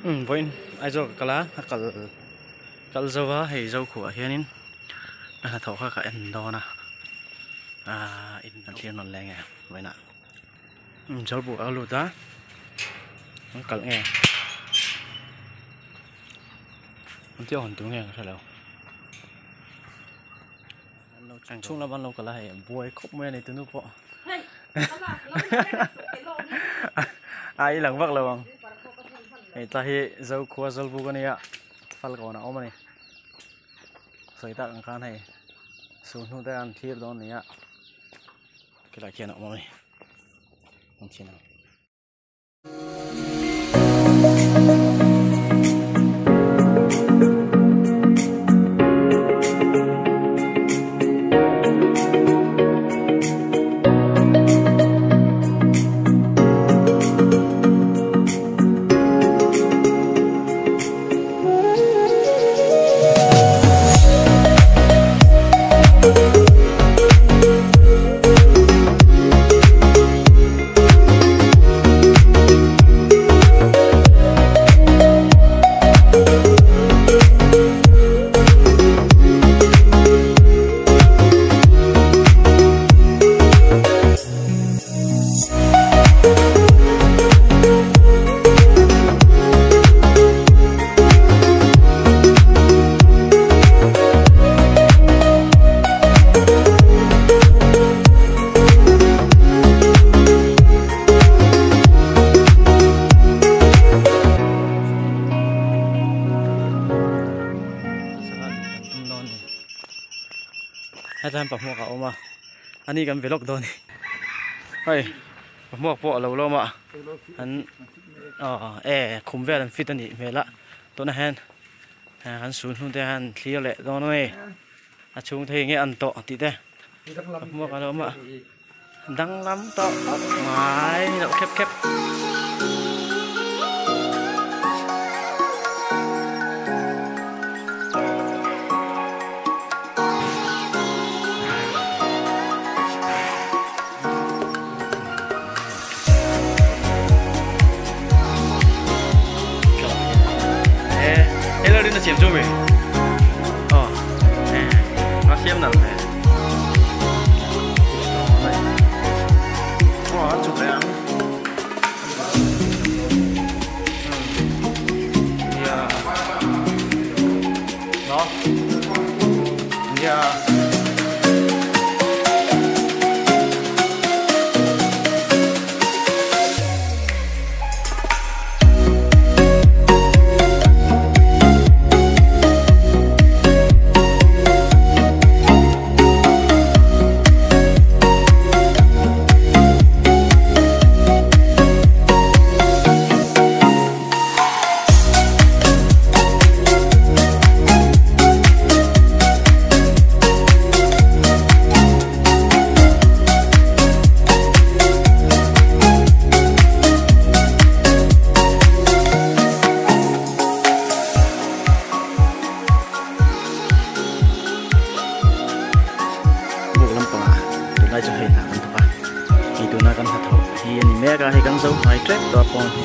Vawiin Aizawl ka kal a, ka kal kal zo a hei Zokhuah hianin ka hnathawh kha ka en dawn a aaa in an thlir nawn leng e vawiinah Zawlbuk a lut a an kalh nge an tih hawn tur nge ka hre lo chhung lam an lo kal a hei buai khawp mai a ni tunu pawh a i lang vak lo ang hei ta hi Zokhua Zawlbuk a nia Falkawn a awm a ni sawi tak ang khan hei suhnu te an thlir dawn a ni a khilai khian a awm a ni an chhin ang. Hetah hian pahmuak a awm a ani kan ve lawk dawn a ni hei pahmuak pawh a lo lawm a an aw e khum vel an fit a nih hmel a tunah hian kan sul hnu te hian thlir leh dawn a ni a chhung te hi enge an tawh tih te pahmuak a lo awm a. Danglam tawh khawp mai loh khep khep. Hello rin a siam chu mi. Oh. A siam nal ve. Buk lampangah tunlai chu hei hna kan thawk a, hei tuna kan hnathawh hi a ni mek a, hei kan zo hnai tep tawh a pawn hi.